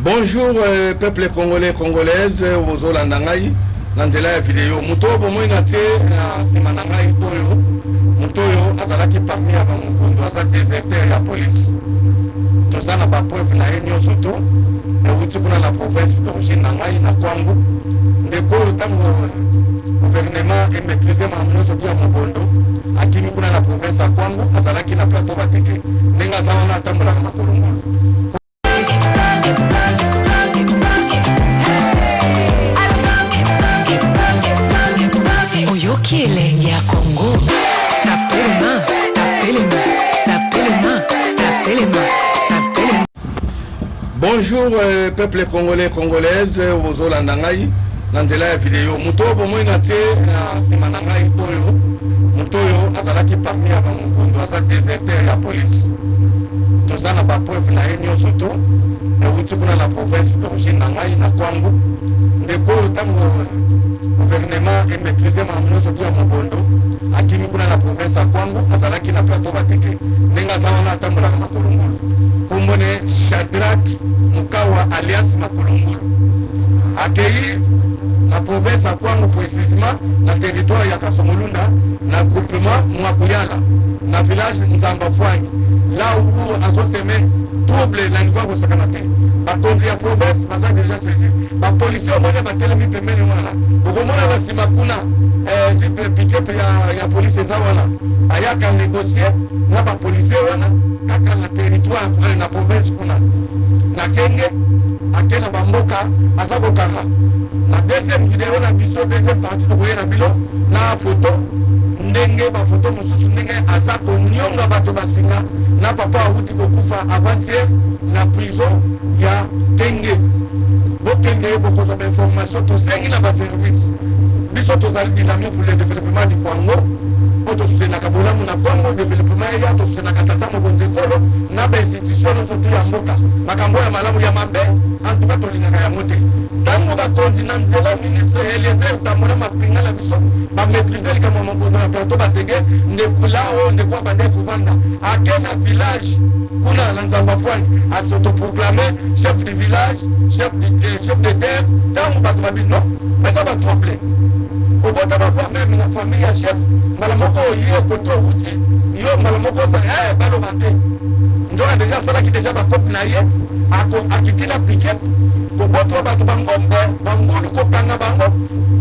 Bonjour peuple congolais, congolaise, bozolanda ngai na nzela ya video. Moto oyo bomoi na tie na nsima na ngai oyo, moto oyo azalaki parmi ya bamokondo, aza déserteur ya police. Toza na bapreuve na ye nyonso to euti kuna na province d'origine na ngai na Kwango. Ndeko oyo, ntango gouvernement emaîtrise makambo nyonso to ya mobondo, akimi kuna na province ya Kwango, azalaki na plateau Bateke. Ndenge aza wana, atambolaka makolo ngulu. Oyoki elengi ya Kongo, tapelema, tapelema, tapelema, tapelema, tapelema. Bonjour peuple congolais, congolaise, bozolanda ngai na nzela ya video. Moto oyo bomoi na tie na nsima na ngai oyo, moto oyo azalaki parmi ya bamokondo, aza déserteur ya police. Toza na bapreuve na ye nyonso to euti kuna na province d'origine na ngai na Kwango. Ndeko oyo, ntango gouvernement emaîtrise makambo nyonso to ya mobondo, akimi kuna na province ya Kwango, azalaki na plateau Bateke. Ndenge aza wana, atambolaka makolo ngulu. Kombone Shadrak Mukawa alias Makolongulu. Akei na province ya Kwango, précisement na territoire ya Kasongolunda, na groupement Mwakuyala, na village Nzamba Fwangi, là où azosemer trouble na niveau ya kosakana te. Bakonzi ya province baza déjà saisi. Bapolisier omoni batelemi pembeni wana, bokomona na nsima kuna pick-up ya police eza wana. Ayaka négocier na bapolisier wana kaka na territoire, na province kuna na Kenge. Ake na bamboka, aza kokanga. Na deuxième video na biso, deuxième partie, tokoyela bino na foto, ndenge bafoto mosusu, ndenge aza konionga bato basinga na papa awuti kokufa avant-hier na prison ya Kenge. Bokende, bokozwa bainformation. Tosengi na baservice. Biso tozali Dynamique pour le développement du Congo, mpo tosutenaka bolamu na Congo, développement eya. Tosutenaka tata mokonzi ekolo na bainstitution nyonso tu ya mboka. Makambo ya malamu, ya mabe, antuka tolingaka yango te. Ntango bakonzi na nzela ministre Eliezer Tambola, mapinga na biso, bamaîtrise likambo ya mokonzi na plateau Batege, ndeko la oyo, ndeko abandaki kovanda, ake na village kuna na Nzamba Fwangi, as'autoproclame chef du village, chef de terre. Ntango bato babi non, eza batrouble, obotama voire même na famille ya chef, mbala moko oye kote owuti yo, mbala moko oza baloba te. Ndoka déjà asalaki déjà bakope na ye, akiti na pick-up kobotwa bato, bangombe, bangulu, kokanga bango.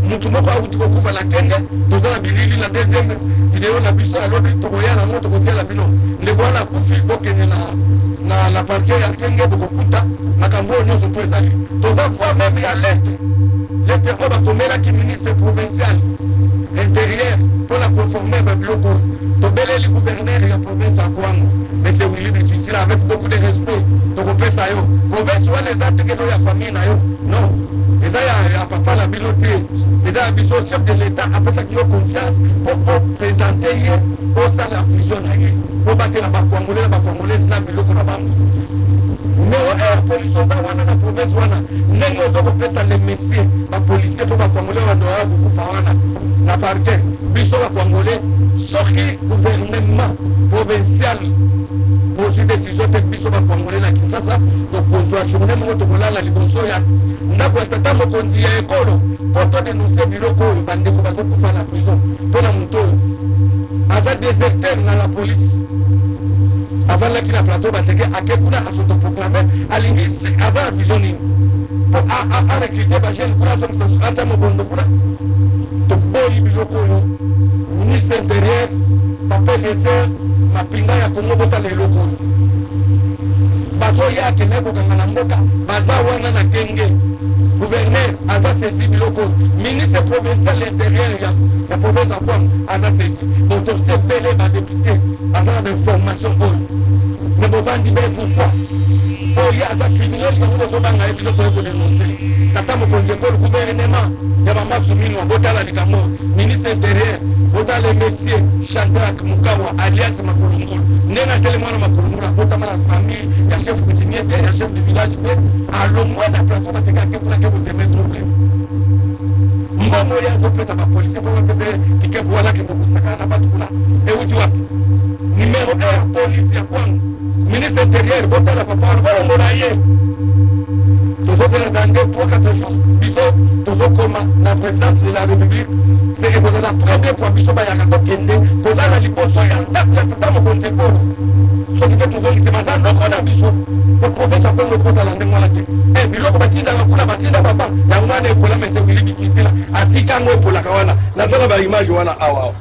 Mutu moko awuti kokufa na Kenge. Toza na bilili. Na deuxième video na biso alobi, tokoya nango, tokotiela bino. Ndeko wana akufi. Bokende na parquet ya Kenge, bokokuta makambo oyo nyonso to ezali. Toza voire même ya lettre oyo bakomelaki ministre provincial intérieur mpona koinformer babiloko oyo. Tobeleli gouverneur ya province ya Kwango, monsieur Willy Bitwitila, avec beaucoup de respect tokopesa yo. Province wana eza tekeno ya famille na yo, non, eza ya papa na bino te, eza ya biso. Chef de l'État apesaki yo confiance mpo oprésente ye, osala vision na ye, obatela bakwangolais na bakwangolaise na biloko na bango. Numéro 1 police oza wana na province wana, ndenge oza kopesa le messier bapolisier mpo bakwangolais bando ya kokufa wana na parquet. Biso bakwangolais, soki gouvernement provincial bozwi décision te, biso bakwangolais na Kinshasa tokozwa journée moko, tokolala liboso ya ndako ya tata mokonzi ya ekolo mpo todénonce biloko oyo. Bandeko bazokufa na prison mpo na moto oyo aza déserteur na la police. Avandaki na plateau Bateke, ake kuna, as'autoproclame, alingi, aza na vision nini mpo arecrute bajeune kuna, azongisa ata mobondo kuna? Toboyi biloko oyo. Ministre intérieur, papa Eliezer, mapinga ya Kongo, botala eloko oyo. Bato oyo akendaki kokanga na mboka baza wana na Kenge. Gouverneur aza saisi biloko oyo, ministre provincial intérieur ya province ya Kwango aza saisi, baautorité ebele, badéputé baza na bainformation oyo, mais bovandi be. Pourquoi? Oyo aza criminel, bango bozobanga ye. Biso toye kodénonce. Tata mokonzi ekolo, gouvernement ya bambasu minwa, botala likambo. Ministre intérieur, botala monsieur Chandrak Mukawa alias Makulungulu. Ndenge atele mwana Makulungulu, abotama na famille ya chef coutumier te, ya chef de village te. Alongwa na plateau Bateka, ake kuna, ake kosemer trouble. Mbongo oyo azopesa bapolisier mpo bapesa pick-up wana, akende kosakana na bato kuna, euti wapi? Numéro 1 ya polise ya Kwango, ministre intérieur, botala papa wana, bolongola ye. 3 4 jours biso tozokoma na présidence de la république. C'est ekozala première fois biso bayaka tokende kolala liboso ya ndako ya tata mokonzi ekolo. Soki mpe tozongisi baza noko na biso po province ya Kongo ekozala ndenge wana te. E biloko batindaka kuna, batinda baba yango wana epola. Mese Willy Bitwitila atika yango epolaka wana. Nazala baimage wana awa,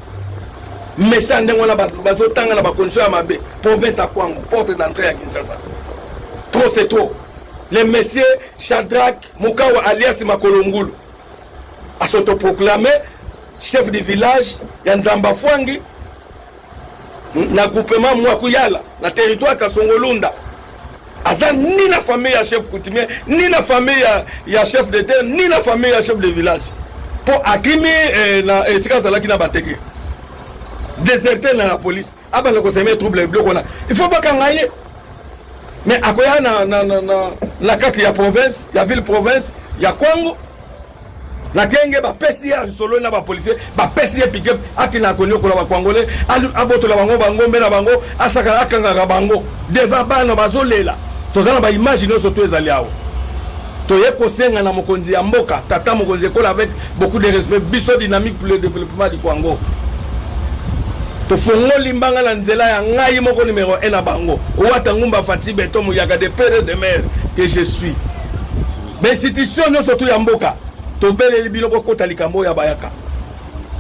méchant ndenge wana bazotanga na bacondition ya mabe. Province ya Kwango, porte d'entrée ya Kinshasa, trop c'est trop. Le monsieur Shadrack Mukawa alias Makolongulu asautoproclamé chef du village ya Nzamba Fwangi na groupement Mwakuyala na territoire Kasongolunda. Aza ni na famille ya chef coutumier, ni na famille ya chef de terre, ni na famille ya chef de village, mpo akimi na esika azalaki na bateke, déserteur na la police, abanda kosemer trouble. Biloko wana, il faut bakanga ye. Mais akoya na kati ya province ya ville province ya Kwango na kenge, bapesi ye solo na bapolicier, bapesi ye pick-up, akende akoniokola bakwangole, abotola bango bangombe na bango, asaka akangaka bango devant bana bazolela. Toza na baimage nyonso to ezali awa. Toye kosenga na mokonzi ya mboka, tata mokonzi ekolo, avec beaucoup de respect, biso Dynamique pour le développement du Kwango tofongoli mbanga na nzela ya ngai moko numéro 1 na bango, Owata Ngumba Fati Beton Muyaka, de père de mère que je suis. Bainstitution nyonso to ya mboka, tobeleli bino bokota likambo oyo ya bayaka.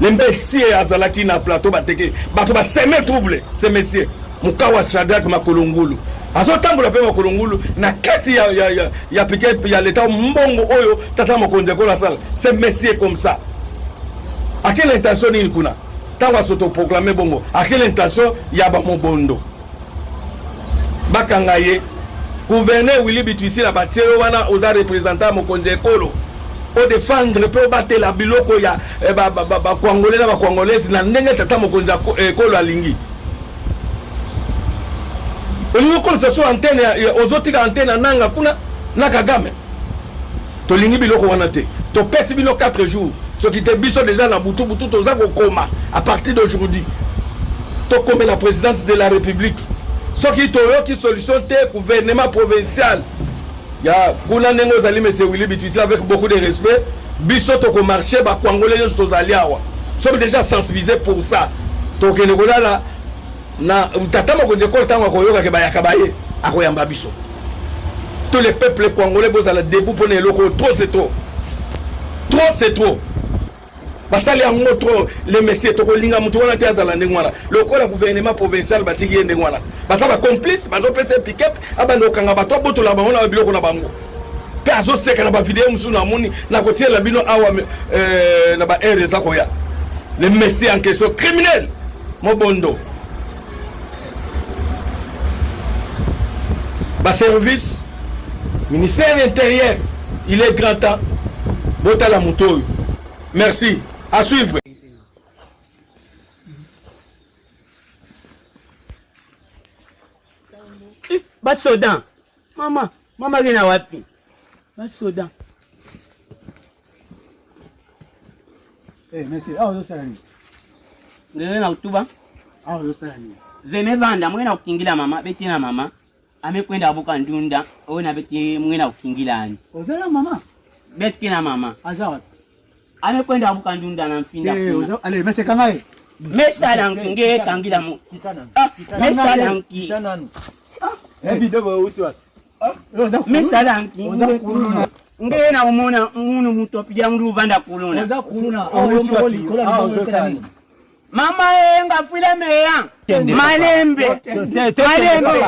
Le monsieur azalaki na plateau bateke, bato basemer trouble. Ce monsieur Mukawa Shadrack Makolongulu azotambola mpe makolongulu na kati ya pick-up ya leta, mbongo oyo tata mokonzi ekolo asala. Ce monsieur comme ça, akele intention nini kuna ntango asautoproclamer bongo? Akele intention ya bamobondo, bakanga ye. Gouverneur Willy Bitwisila, batie yo wana, oza représentant ya mokonzi ya ekolo, odéfendre mpe obatela biloko ya bakwangole na bakwangolese na ndenge tata mokonzi ya ekolo alingi. Olingi okolisa so antenne, ozotika antenne ya nanga kuna na Kagame. Tolingi biloko wana te. Topesi bino 4 jours, soki te biso déjà na butu butu toza kokoma. À partir d'aujourd'hui tokomela présidence de la république. Soki toyoki solution te, gouvernement provincial ya kuna, ndenge ozali monsieur Willy Bitwisi, avec beaucoup de respect, biso tokomarcher. Bakwangole nyonso tozali awa soki déjà sensibilisé pour ça, tokende kolala na tata mokonzi ekolo. Ntango akoyokake bayaka baye, akoyamba biso. Tous les peuples congolais, bozala debout mpona eloko. Trop c'est trop, trop c'est trop. Basali yango trop. Le monsieur, tokolinga motu wana te azala ndenge wana. Lokola gouvernement provincial batiki ye ndenge wana, baza bacomplice, bazopesa ye pick-up, abanda kokanga bato, abotola bango na biloko na bango, mpe azoseka na bavideo mosusu namoni, nakotiela bino awa na ba aire eza koya. Le monsieur en question, criminel mobondo, baservice ministère intérieur, il est grand temps botala moto oyo. Merci, à suivre. Basoda, mama, mama ke na wapi basoda? Eh, monsieur, awa ozosala nini? Ngeke na kutuba. Awa ozosala nini? Veme vanda mwena kukingila mama betina mama amekwenda abuka ndunda oyo na beti mwena kukingila ani. Ozala mama? Betina mama. Aza wapi? Amekwenda abuka ndunda na mfinda. Eh, oza allez, monsieur, kanga ye. Mesala nge kangila mu. Ah, mesala nki. Eh, video uti wapi? Mesala nki. Nge na umona munu mutopi ya ndu vanda kuluna. Oza kuluna. Awa moko likolo ya mbongo osala nini? Mama e ngafwile meya. Malembe. Malembe.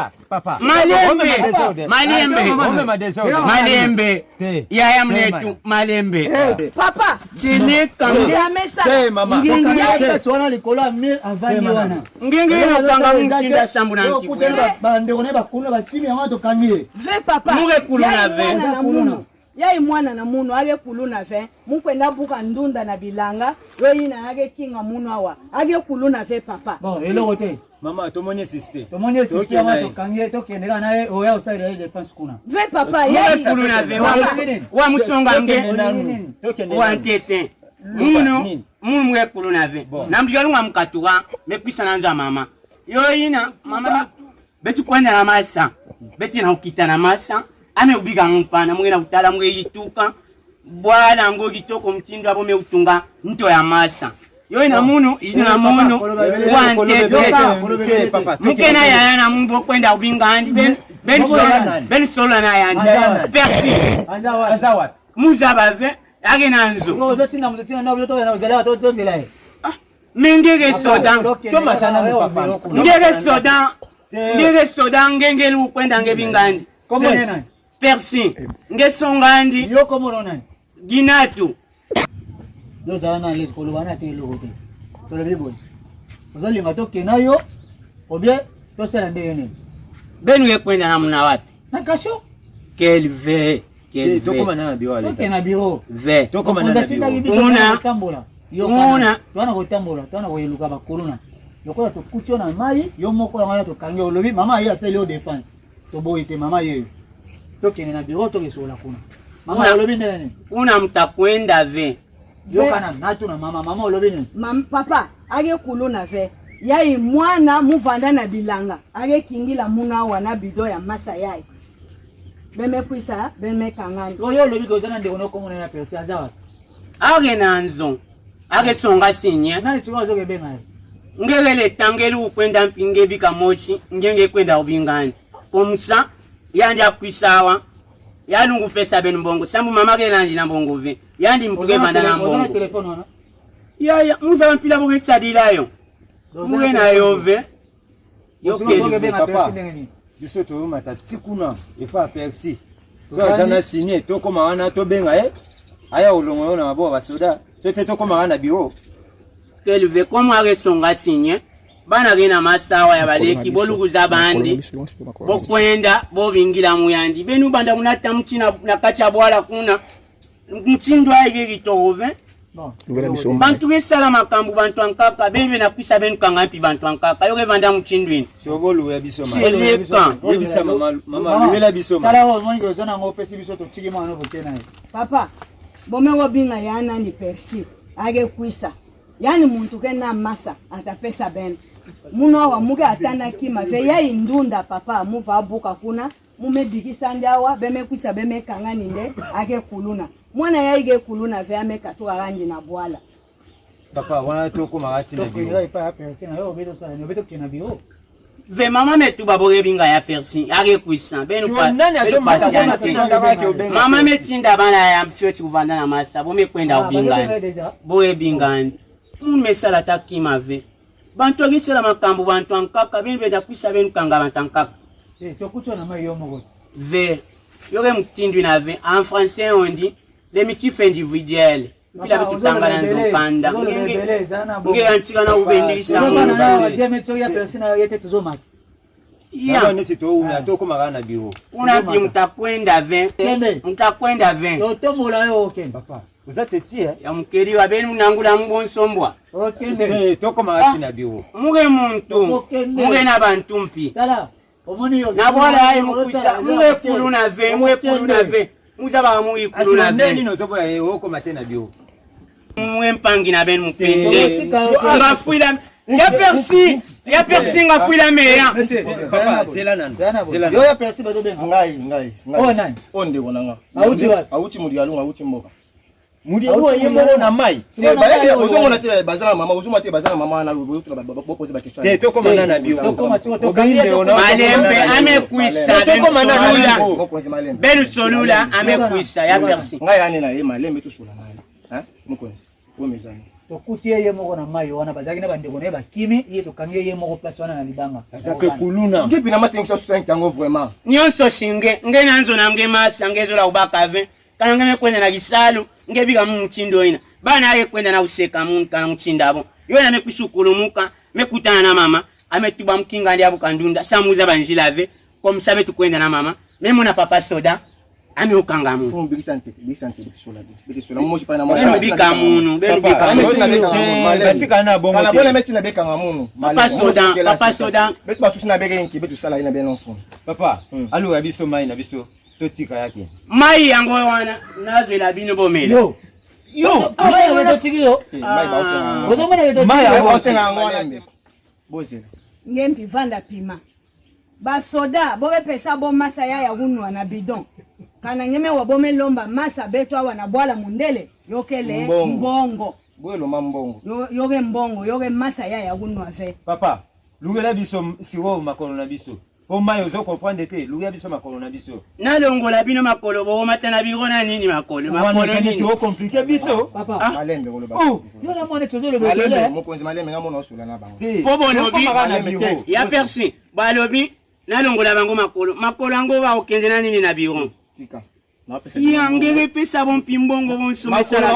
Malembe. Malembe. Malembe. Yaya mnetu malembe. Papa. Chilika. Ngingi wana likolo ya mur avandi wana. Ngingi nokanga mchinda sambu na nkikwela. Bandeko ne bakuna bakimi yango, tokangi ye. Ve papa. Muke kuluna ve. Yai mwana na munu. Yai mwana na munu ake kuluna ve mukwenda buka ndunda na bilanga yo yina ake kinga munu awa ake kuluna ve papa. Bon, eloko te. Mama, tomoni suspect. Tomoni suspect yango, tokangi ye, tokende kaka na ye oya osalela ye défense kuna. Ve papa. Muke yai kuluna ve wa musonga nge wa ntete munu munu muke kuluna ve namdikalunga mukatuka mekwisa na nza mama yo yina mama beti kwenda na masa beti na ukita na masa. Ame ubika mpana muke na kutala muke yituka bwala ngo kitoko mtindo abo meutunga nto ya masa yo na munu ino na munu wantete muke na yaya na munu bokwenda ubingandi ben ben ben sola na yandi persi muza bave ake na nzo me ngeke soda ngeke soda ngeke soda ngengeli ukwenda ngebingandi Persi ngesongandi yo komona nani Ginatu yo zala na lezi koloba na te eloko te tolobi boye ozolinga tokenda yo obie tosala ndenge nini benu yekwenda na muna wapi na kasho quel ve quel tokoma na biro tokenda na biro ve tokoma na biro una kotambola una towana kotambola towana koyeluka bakuluna lokola tokuti yo na mai yo moko yango wana tokangi olobi mama ye asali yo defense Toboyi te mama yeyo. Tokende na bureau tokesola kuna. Mama olobi ndenge nini? Kuna mtakwenda ve. Yokana natuna mama, mama olobi nini? Mam, papa ake kuluna ve yai mwana muvanda na bilanga ake kingila munu awa na bido ya masa yai bemekwisa bemekangani. Oyo olobi koza na ndeko nokomona ya persi aza wapi? Ake na nzo ake songa sinye. Nani sikoyo azokebenga ye? Ngekele tangeli ukwenda mpinge bika moshi ngenge kwenda ubingani komsa yandi akwisawa yalungu pesa benu mbongo sambu mama ke nandi na mbongo ve yandi mpuke manda na mbongo yaya muza mpila boke sadilayo muke na yo ve yokeli papa biso toyomata ti kuna epa persi so aza na signe tokóma wana tobenga ye aya kolongola yo na maboko basoda so te tokóma wana na biro kelve komo akesonga signe bana ke na masawa ya baleki bolukuza bandi bokwenda bobingila muyandi benu banda kunata muchi na kati ya bwala kuna mutindo ayeke kitoko ve bantu kesala makambo bantu ankaka benu benakwisa benu kanga mpi bantu ankaka yoke vanda mutindo ino sokoluya biso seleka yebisa mama lubela biso papa bomeko binga ya nani persi akekwisa yani muntu ke na masa atapesa bene muno awa muke atana kima ve yai ndunda papa muva abuka kuna mumebikisa nde awa bemekwisa bemekangani nde ake kuluna mwana yai ke kuluna ve amekatuka kangi na bwala papa wana tokomaka ti na biro ve mama metu babokebi nga ya persi akekwisa benu mama metinda bana ya mfioti kuvanda na masa bomekwenda obingani boyebingani munu mesala ta kima ve bantu akisela makambo bantu ankaka benu benda kwisa benu kanga bantu ankaka ve yoke mutindwi na ve en français on dit les motifs individuels mpila bitutanga na nzopanda nge yantika na ubendisa neti touna tokomaka na biro kuna mpi mutakwenda ve mutakwenda ve otombola yo okende papa oza teti eh? ya mukeli wa benu nangula mbonsombwa okende tokomaka ti na biro muke muntu muke na bantu mpi na bwala ayi mukwisa muke kulu na ve muke kulu na ve muza baka muki kulu na ve nini ozoboya ye okoma te na biro muke mpangi na benu mukende ngafuila ya persi ya persi ngafuila meya papa zela nanu zela yo ya persi bazobenga ngai ngai oyo nani oyo ndeko na nga auti wapi auti modialungu auti mboka mudialungu ye moko na mai ozomona te baza na mama ozomona te baza na mama wana bozotuna bopoze baquestion te tokoma na na biro malembe amekwisa tokoma na na benu solula amekwisa ya persi ngai yani na ye malembe tosola na ye mokonzi oyo mezani tokuti ye ye moko na mai wana bazalaki na bandeko na ye bakimi ye tokangi ye ye moko place wana na libanga azake kuluna ngepi na masengisa 5 yango vraiment nyonso shinge nge nanzo na nge masa nge zola kubaka ve kana nge mekwenda na kisalu nge bika mu mutindo ina bana aye kwenda na kuseka muntu kana mutinda abo yona mekusukulumuka mekutana na mama ametuba mkinga ndi abuka ndunda samuza banjila ve comme ça betukwenda na mama memona papa soda amiukanga mu benubika munu benubika batika na bongo te metina bekanga munu papa soda papa soda betu basusu na beke nki betu sala ina beno mfumu papa aluka biso mai na biso totika yake mai yango wana nazwela bino bomela yo yo mai totiki yo mai baosenga yango wana mbe bozela nge mpi vanda pima basoda bokepesa bomasa ya ya kunwa na bidon Kana ngeme wa bome lomba masa beto awa na bwala mundele yokele Mbongo. mbongo. Boyeloma mbongo. Yoke mbongo yoke masa ya ya kunwa ve. Papa, lukela biso sikoyo makolo na biso po mai ozo comprendre te, lukela biso makolo na biso. Nalongola bino makolo, bokomata na biro na nini makolo makolo nini? Ocompliquer biso. Papa. Ah. Malembe koloba. Oh. Yo na mwana tozoloba Malembe ebele. mokonzi, malembe nga mona osola na bango. Te, Po bolobi- tokomaka na Malembe biro. te. Ya persi balobi nalongola bango makolo, makolo yango bakokende na nini na biro? Tika. Yangere epesa bompi mbongo bonsomesala.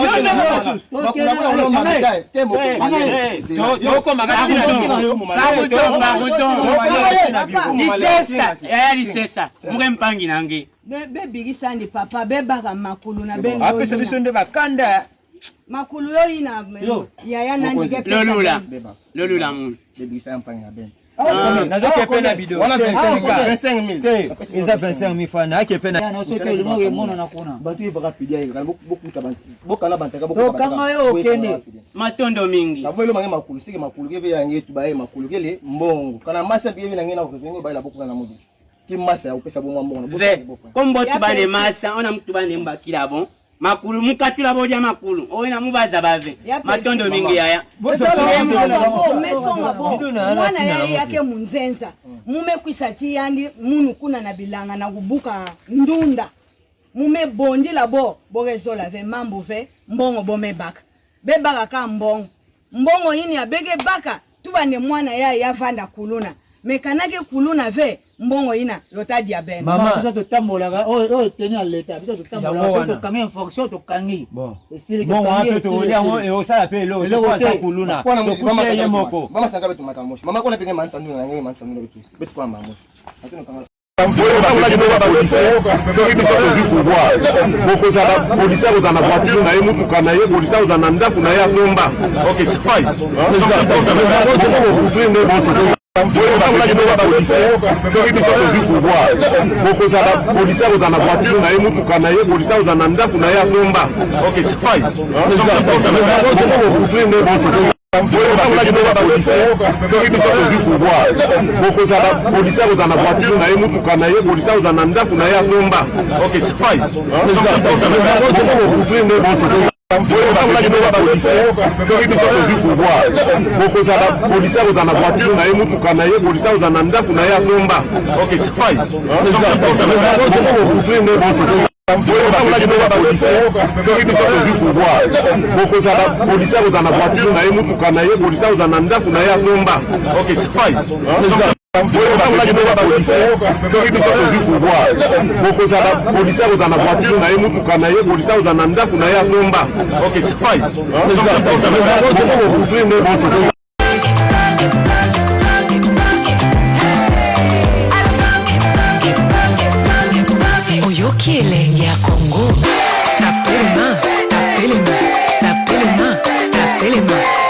Lisesa yaya, lisesa muke mpangi nange. Bebikisandi papa, bebaka makulu na beno. Apesa biso nde bakanda. Makulu yo ina Yo. yaya nandi ke pesa Lolula. beno. Lolula munu. Nazoke pe na bido. Wana Te, 25 000. te, eza 25 000 francs, naake pe na Ya na soki olingi omonana kuna. Bato yebaka pidia ye bokuta bokana bantaka. Tokanga yo okende. Matondo mingi. Kabo eloma nge makulu sike makulu kebe yange tuba ye makulu kele mbongo kana masa biye na nge na ko bayela bokuta na mudi ki masa ya kopesa bongo mbongo na Ve kombo Ya tubane persi. masa ona mutubane mbakila bon makulu mukatula bodya makulu oyina mubaza bave. Ya persi. Matondo mingi yaya. Mesonga bo, mesonga bo. Bido na Mwana tina ya na yake munzenza mumekwisa ti yandi munu kuna na bilanga na kubuka ndunda mumebondila bo bokezola ve mambu ve mbongo bomebaka bebaka ka mbongo mbongo yini abeke baka tubande mwana ya yavanda kuluna mekanake kuluna ve mbongo yina yotadia bene. Mama. Mama, biso totambolaka oyo oyo teni ya leta, biso Yango totambolaka soki wana. tokangi infraction tokangi. Bon. Esili Bon, tokangi, wana mpe esili, tokolia yango esili. ekosala mpe eloko Eloko te, po aza te. kuluna tokutia ye moko. Mama sanga betu mata moshi. Mama kona penge mansa nduna nge mansa nduna betu. Betu kwa mama moshi. Atino kanga. Soki biso tozwi pouvoir, bokozala policier akozala na voiture na ye, motuka na ye, policier akozala na ndako na ye asomba. Bokosouffrir nde. Soki biso tozwi pouvoir, bokozala policier akozala na voiture na ye, motuka na ye, policier akozala na ndako na ye asomba. Bokosouffrir nde. Soki biso tozwi pouvoir, bokozala policier akozala na voiture na ye, motuka na ye, policier akozala na ndako na ye asomba. Bokosouffrir nde. Soki biso tozwi pouvoir, bokozala policier akozala na voiture na ye, motuka na ye, policier akozala na ndako na ye asomba. Bokosouffrir nde. Soki biso tozwi pouvoir, bokozala policier akozala na voiture na ye, motuka na ye, policier akozala na ndako na ye asomba. Soki biso tozwi pouvoir, bokozala policier akozala na voiture na ye, motuka na ye, policier akozala na ndako na ye asomba. Bokosouffrir nde. Oyoki elengi ya Kongo, tapelema, tapelema, tapelema, tapelema.